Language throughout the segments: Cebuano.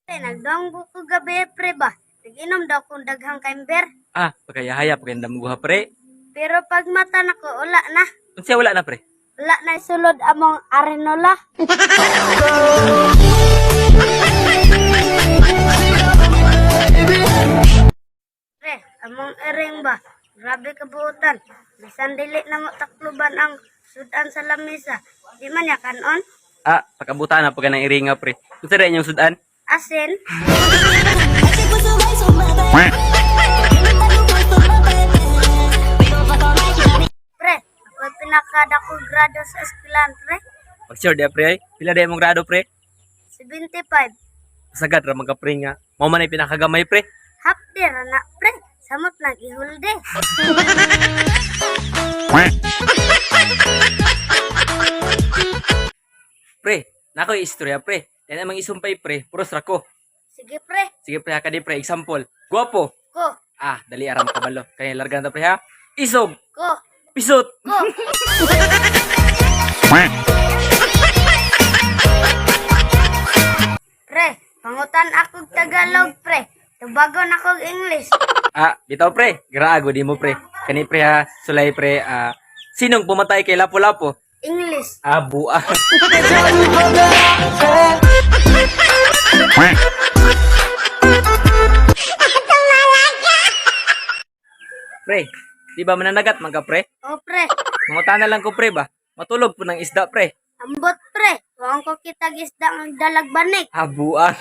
Pre, nagdonggo ko gabi, pre ba? Nag-inom daw kong daghang kaimber. Ah, pagkayahaya, pagkandam guha, pre. Pero pag mata nako, wala na. Unsa wala na, pre? Wala na sulod among arenola. Pre, among ering ba? Grabe kabuutan. Bisan dili na mo takluban ang sudan sa lamisa. Di man niya kanon? Ah, pagkabutan na pagka nang iringa, pre. Unsa rin inyong sudan? Asin? Pre, ako pinakadako grado sa eskwelahan, pre. Pag sure di, pre, ay. Pila di mong grado, pre? 75. Sagad ra man ka, pre, nga. Mao man ay pinakagamay, pre. Hapde ra na, pre. Samot nang ihulde. Pre, nako yung istorya, pre. Yan ang mga isumpay, pre. Puros ra ko. Sige, pre. Sige, pre, ha, kadi, pre. Example. Guwapo. Ko, Ah, dali aram kabalo. Kaya largan ta, pre, ha? Isog. ko, Pisot. ko. Pre, pangutan akong Tagalog, pre. Tubagon akong English. Ah, bitaw, pre. Grago di mo, pre. Kani, pre, ha? Sulay, pre. Ah, sinong pumatay kay Lapu-Lapu? English. Ah, bua. Pre, di ba mananagat man ka, pre? O, pre. Mangutana lang ko, pre, ba? Matulog po ng isda, pre. Ambot, pre. Huwag ko kitag isda ng dalagbanik. Ah, bua.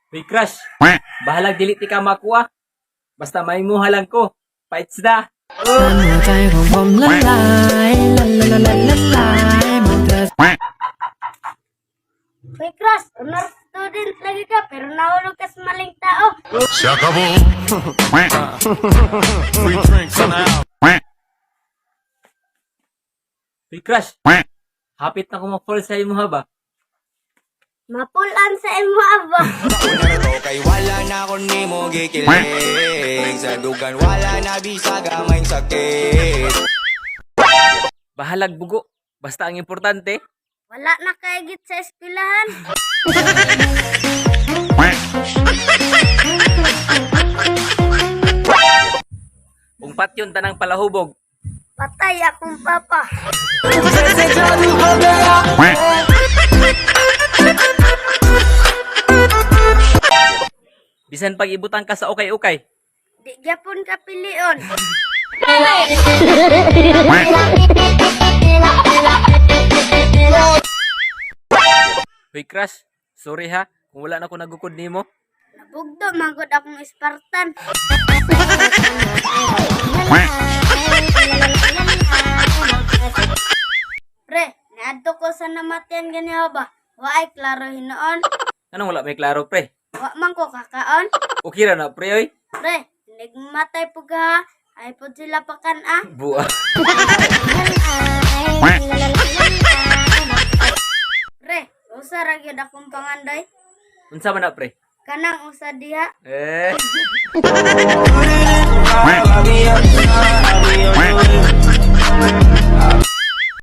Uy, crush. Bahalag dili ti ka makuha. Basta may muha lang ko. Paits na. หัวใจของผมละลายละละละละละลายมันเธอ Uy, crush. Honor student lagi ka, pero nahulog ka sa maling tao. Se acabó. Free drinks now. Uy, crush. Hapit na ko ma-fall sa imo ha ba? Mapulan sa imo, aba. Kay wala na ko nimo gikilig. Sa dugan wala na bisag amay sakit. Bahalag bugo. Basta ang importante, Wala na kaigit sa eskwelahan. kung patyon tanang palahubog. Patay akong papa. Bisan pag ibutang ka sa ukay-ukay. Di gyapon ka pilion. Uy, crush. Sorry ha, kung wala na ko nagukod nimo. Nabugdo manggod akong Spartan. Pre, niadto ko sa namatayan ganiha ba? Waay klaro hinoon. Anong wala may klaro, pre? Wa man ko kakaon. Okay ra na, pre, oy. Pre, nigmatay po ka ha. Ay po sila pakan ah. Buwa. Pre, usa ra gyud akong pangandoy. Unsa man na, pre? Kanang usa diha. Eh.